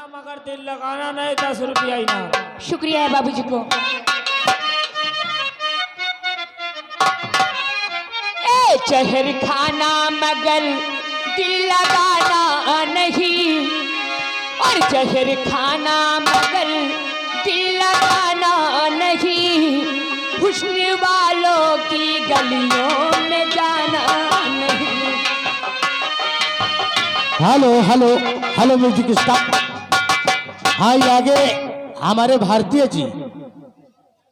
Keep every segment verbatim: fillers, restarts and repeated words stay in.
मगर दिल लगाना नहीं, दस रुपया इनाम। शुक्रिया है बाबूजी को। ए जहर खाना मगर दिल लगाना नहीं, और जहर खाना मगर दिल लगाना नहीं, हुस्न वालों की गलियों में जाना नहीं। Hello, hello, hello, music staff. हाँ, ये आगे हमारे भारतीय जी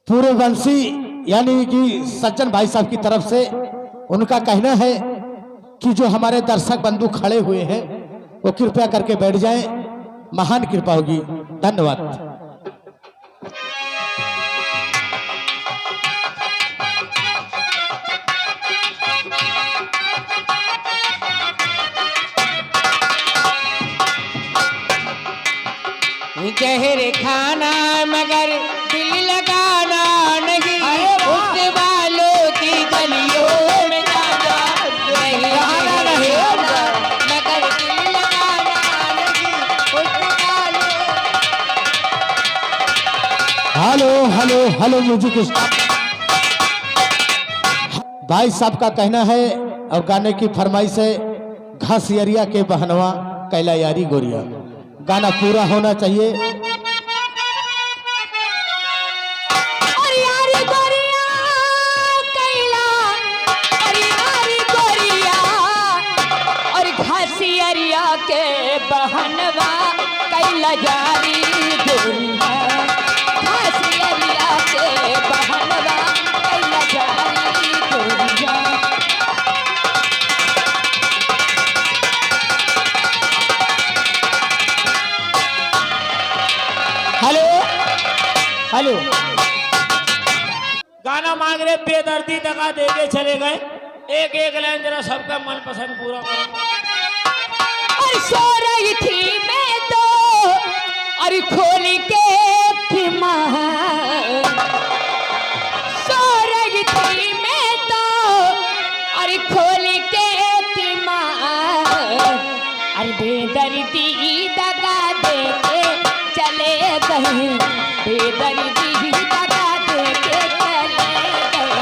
पूरे वंशी यानी कि सज्जन भाई साहब की तरफ से उनका कहना है कि जो हमारे दर्शक बंधु खड़े हुए हैं, वो कृपया करके बैठ जाएं, महान कृपा होगी। धन्यवाद। जहर खाना मगर दिल लगाना नहीं, अरे वाह। हुस्न वालों की गलियों में जाना नहीं, जाना नहीं। मगर दिल लगाना नहीं, हुस्न वालों hello, hello, hello, music staff. भाई साहब का कहना है और गाने की फरमाइश है, घसियरिया के बहनवा कैला यारी गोरिया, गाना पूरा होना चाहिए। अरे यारी गोरिया कैला, अरे यारी गोरिया, और घसियरिया के बहनवा कैला यारी गोरिया, घसियरिया के बहनवा कैला यारी गोरिया। Hello, hello. गाना मांग रहे बेदर्दी दगा दे के चले गए। एक एक लाइन जरा सबका मनपसंद पूरा करो। और सो रही थी मैं तो, और खोल के थी माँ। सो रही थी मैं तो, और खोल के थी माँ। अरे बेदर्दी दगा दे के चले गए, बेदर्दी दगा दे के चले गए,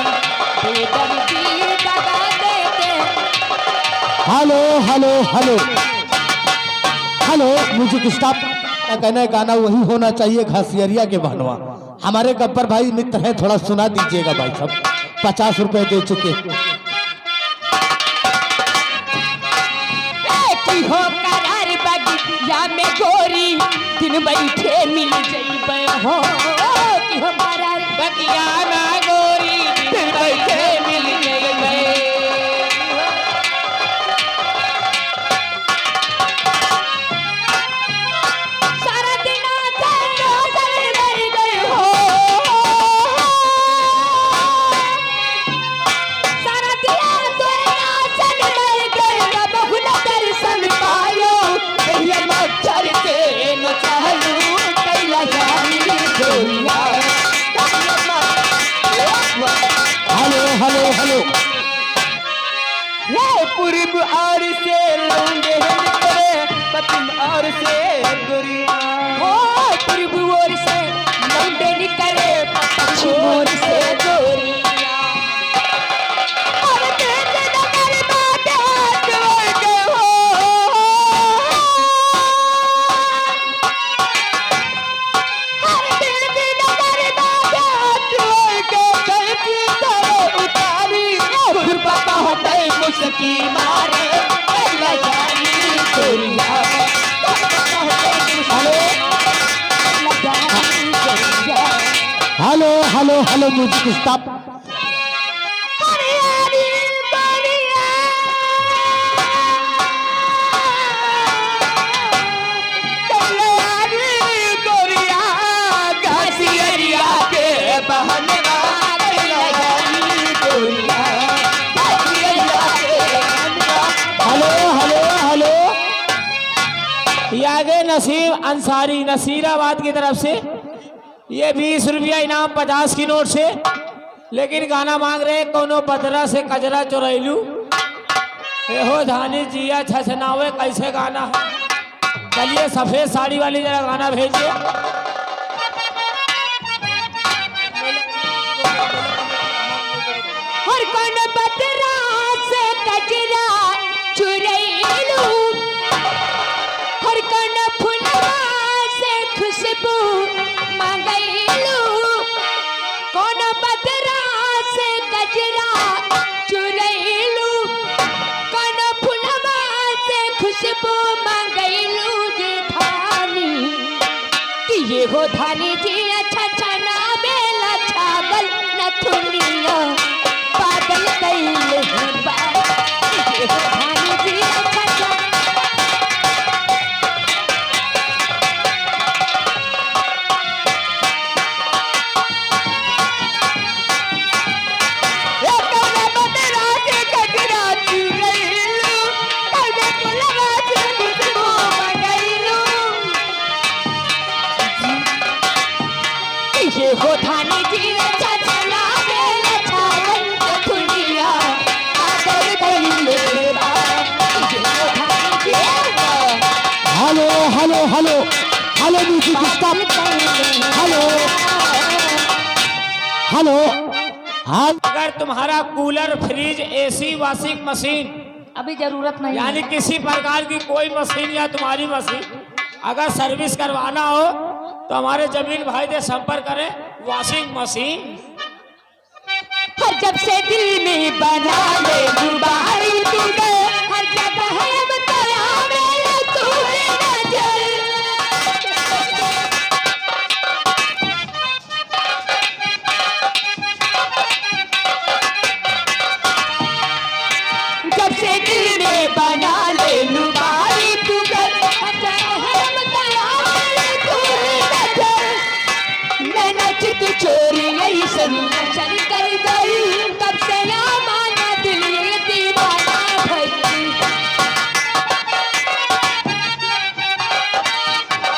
बेदर्दी दगा दे के। Hello, hello, hello, hello, music staff का कहना है गाना वही होना चाहिए, घसियरिया के बहनवा। हमारे गब्बर भाई मित्र हैं, थोड़ा सुना दीजिएगा भाई साहब, पचास रुपए दे चुके। ए, की हो करार बगिया में गोरी, दिन बैठे मिल जइबे हो। की हो करार बगिया में गोरी, दिन बैठे मिल जइबे। सारा दिना तोरे नासन मर गए हो। सारा दिना तोरे नासन मर गए, अब हुन दर्शन पायो। कहिए मच्छर के न चालू कैला जानी गोरिया। Hello, hello, hello. ये पूर्व ओर से लौंडे निकरे, पश्चिम ओर से गोरिया। ओ, पूर्व ओर से लौंडे निकरे, पश्चिम ओर से गोरिया। अरे तेरे नगर बाटे हाथ लगे हो। हर दिल की नजर बाटे, तोड़ के गलती करे उतारी। खुरपा का हटे मुस्की मारे, कैला जानी गोरिया। Hello, hello, hello, music stop. हरियारी गोरिया, हरियारी गोरिया, घसियरिया के बहनवा, हरियारी गोरिया, घसियरिया के बहनवा। Hello, hello, hello. यादे नसीम अंसारी नसीराबाद की तरफ से ये बीस रुपया इनाम पचास की नोट से, लेकिन गाना मांग रहे, कौनो बदरा से कजरा चुरैलू। ए हो धानी जिया छछनावे, कैसे गाना है? चलिए, सफेद साड़ी वाली जरा गाना भेजिए। हर कौन बदरा से कजरा चुरैलू, हर कौन फुलवा से खुशबू मंगैलू, कौन बदरा से कजरा चुरैलू, कौन फुलवा से खुशबू मंगैलू जेठानी। कि ये हो धानी जी अच्छा छना बेला छागल नथुनिया पागल कइले बा। कि ये हो धानी जी अच्छा छना ये हो धानी जी रे छछना बेला छावन के दुनिया पागल कइले बा। ये हो धानी जी रे hello, hello, hello, hello, music stop। Hello, hello, हाँ। अगर तुम्हारा cooler, fridge, AC, washing machine, अभी जरूरत नहीं यानी है। किसी प्रकार की कोई मशीन या तुम्हारी मशीन अगर सर्विस करवाना हो, तो हमारे जमीन भाई से संपर्क करें। Washing machine. हर जब से दिल में बना ले गुबारी तू गए, हर जगह हम तो आवे तू नजर। जब से दिल में बना ले गुबारी तू गए, हर जगह हम तो आवे तू नजर। नैना चित चोरी ऐसन नशा कर गई, तब से अमाना दिल दीवाना भई।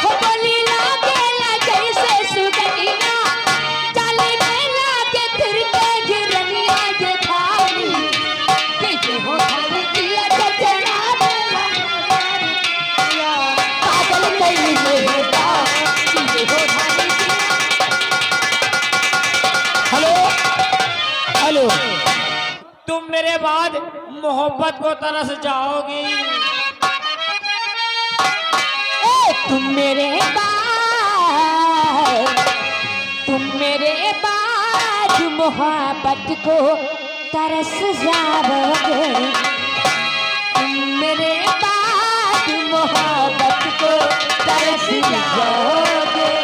हो बोली लागेला जैसे सुगनिया, चाल में लागे फिर के घिरनिया ये धानी। Hello, hello. तुम मेरे बाद मोहब्बत को तरस जाओगी। ए, तुम मेरे बाद, तुम मेरे बाद मोहब्बत को तरस जाओगे, तुम मेरे बाद मोहब्बत को तरस जाओगे।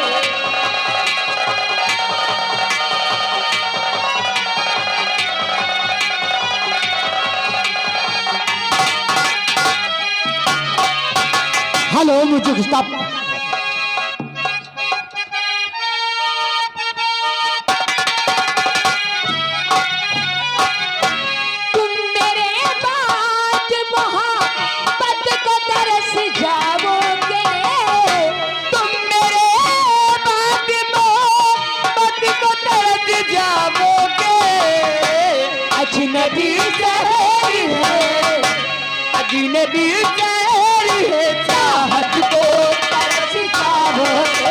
Hello, music stop। तुम मेरे बाद मोहब्बत को तरस जाओगे, तुम मेरे बाद मोहब्बत को तरस जाओगे। अजनबी शहर है, अजनबी शहर है, चाहत को तरस जाओगे।